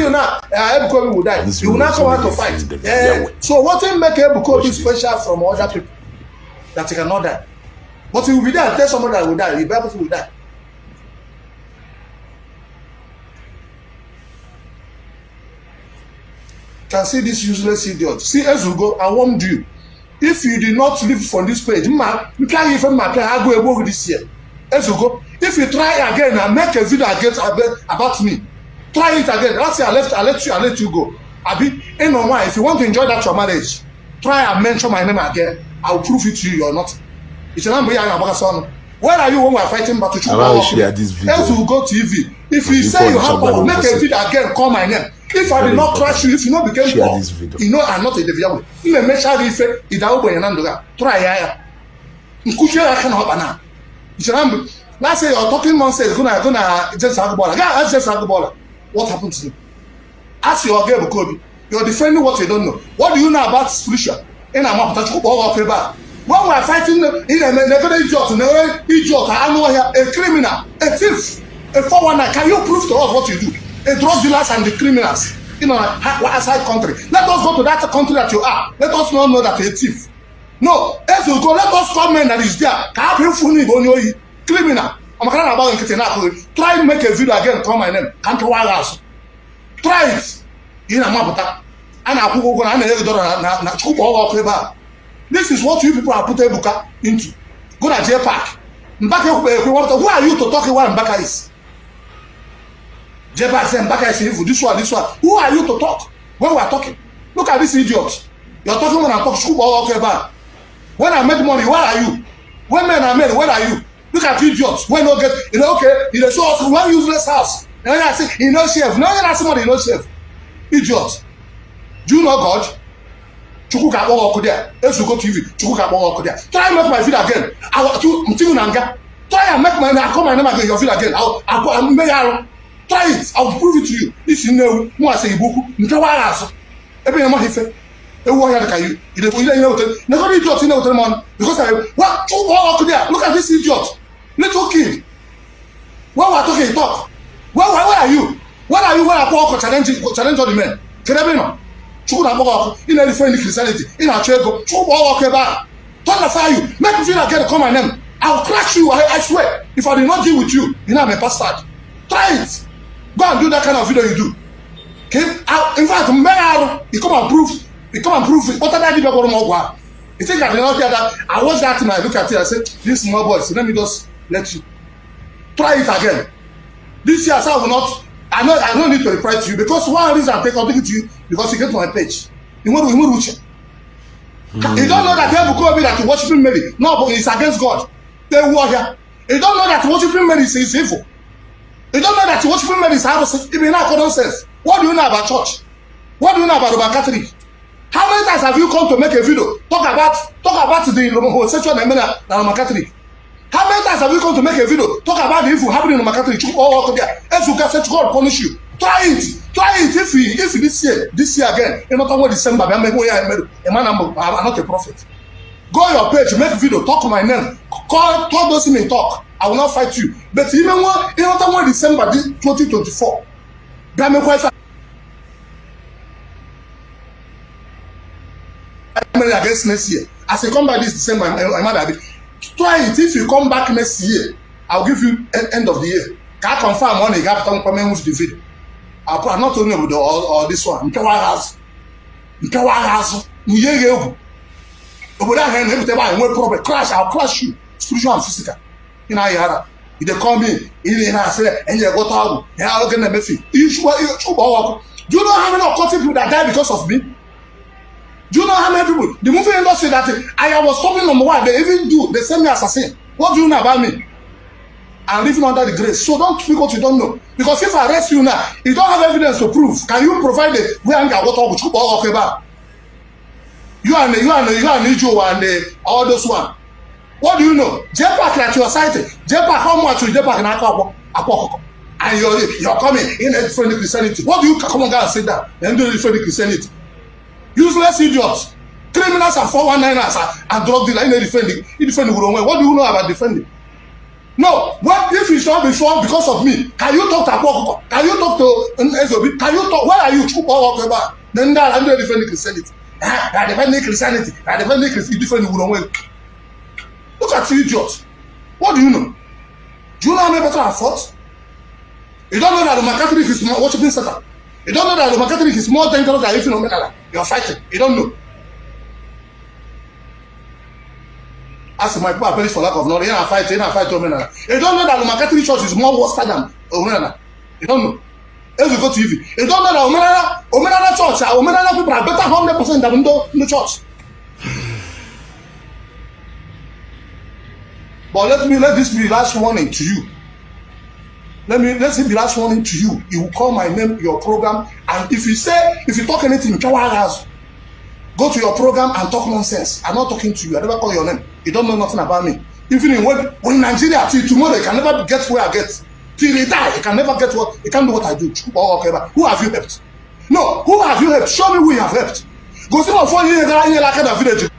you now, Ebukobi will die. You will not come out to fight. So what will make Ebukobi special from other people? That he cannot die. But he will be there and tell someone that will die. The Bible will die. Can see this useless idiot. See Ezeugo, I warned you. If you did not leave from this page, you can't even make agwu this year. Ezeugo, if you try again and make a video again about me, try it again. Last year I let you go. Abi, if you want to enjoy that your marriage, try and mention my name again. I will prove it to you or not. Where are you when we are fighting battle? Ezeugo TV. If you say you have power, make a video again, call my name. If I did not crush you, if you not became poor, you know I'm not a devil. You may make sure if it out by another. Try ya. Nkushia can help now. Let's say you're talking nonsense, gonna just Agbola. Yeah, that's just Agbola. What happened to you? Ask your girl Kobe. You're defending what you don't know. What do you know about spiritual? In a map that you all paper. When we are fighting in a idiot, I know here a criminal, a thief, a 419. Can you prove to us what you do? The drug dealers and the criminals in an outside country. Let us go to that country that you are. Let us not know that you're a thief. No, Ezeugo, let us comment that is there. Criminal. Try to make a video again, call my name. Try it. This is what you people are putting Ebuka into. Go to J Park. Who are you to talk about Mbaka is? Jeba said, Mbaka is evil. This one. Who are you to talk? When we are talking, look at this idiot. You're talking when I talk about. When I make money, where are you? When men are made, where are you? Look at idiots. When no get, okay, you show us one useless house. And then I say, chef. No, you're not somebody, chef. Idiot. Do you know God? Chukuka there. Ezeugo TV. Chukuka there. Try and make my video again. Try and make my name. I call my name again. Your video again. I'll try it. I'll prove it to you. This is no more say Ibuku. Mtawaras. Every man he said. Because I what there. Look at this idiot. Little kid. When we're talking, talk. Where are you? Where are you when I talk challenge all the men? Can I be no? In a different Christianity, in a church, turn aside you, make me feel again, call my name. I'll crush you, I swear. If I did not deal with you, you know I'm a bastard. Try it. Go and do that kind of video you do. Okay? In fact, you come and prove it. What did I do? You think I did not hear that? I watched that and I look at it, I said, this small boy, so let me just let you. Try it again. This year, I will not. I don't need to reply to you because one reason I'm taking it to you because you get to my page. You don't know that Ebukobi that worshiping Mary. No, but it's against God. They war here. You don't know that worshiping Mary is evil. You don't know that worshiping Mary is harvesting. Even now, nonsense. What do you know about church? What do you know about Roman Catholic? How many times have you come to make a video talk about the homosexual and Roman Catholic? How many times have you come to make a video talk about the evil happening in the Catholic Church? Ezeugo said God punish you. Try it. If this year again, in not December, I'm not a prophet. Go on your page, make a video, talk to my name, talk those in talk. I will not fight you. But even when December 2024, against next year. As I come back this December, I'm not try it. If you come back next year, I'll give you end of the year. Can I confirm one gap to with the video? I'm not only with or this one. Crash. I'll crush you, spiritual and physical. You know, if they call me, and you go to how can I be? Do you know how many occultic people that die because of me? Do you know how many people? The movie industry that I was talking number one, they even do, they send me assassin. What do you know about me? I'm living under the grace. So don't speak what you don't know. Because if I arrest you now, you don't have evidence to prove. Can you provide the where I'm going to talk about? You and Ndi Igbo and all those one. What do you know? J-Park that you are citing. J-Park, how much will J-Park in Akwa? And you're coming in a different Christianity. What do you come on and say that? Then do different Christianity. Useless idiots, criminals and 419ers and drug dealers in defending. What do you know about defending? No, what if it's not before because of me? Can you talk to Akoko? Can you talk to Ezeugo? Can you talk? Where are you? Then that I'm defending Christianity. I defending Christianity. I defending Christianity. Different way. Look at you idiots. What do you know? Do you know how many better I fought? You don't know that the Catholic is worshiping Satan. You don't know that the Catholic is more dangerous than anything Omenala. You are fighting. You don't know. As my people are perish for lack of knowledge, I fight Omenala. You don't know that the Catholic Church is more worse than Omenala. You don't know. As you go to TV, you don't know that Omenala Church, Omenala people are better 100% than the church. But let this be the last warning to you. Let it be the last warning to you. You will call my name, your program, and if you talk anything, go to your program and talk nonsense. I'm not talking to you. I never call your name. You don't know nothing about me. Even when in Nigeria, till tomorrow, you can never get where I get. Till they die, you can never get what you can't do what I do. Who have you helped? No, who have you helped? Show me who you have helped. Go see my phone in the village.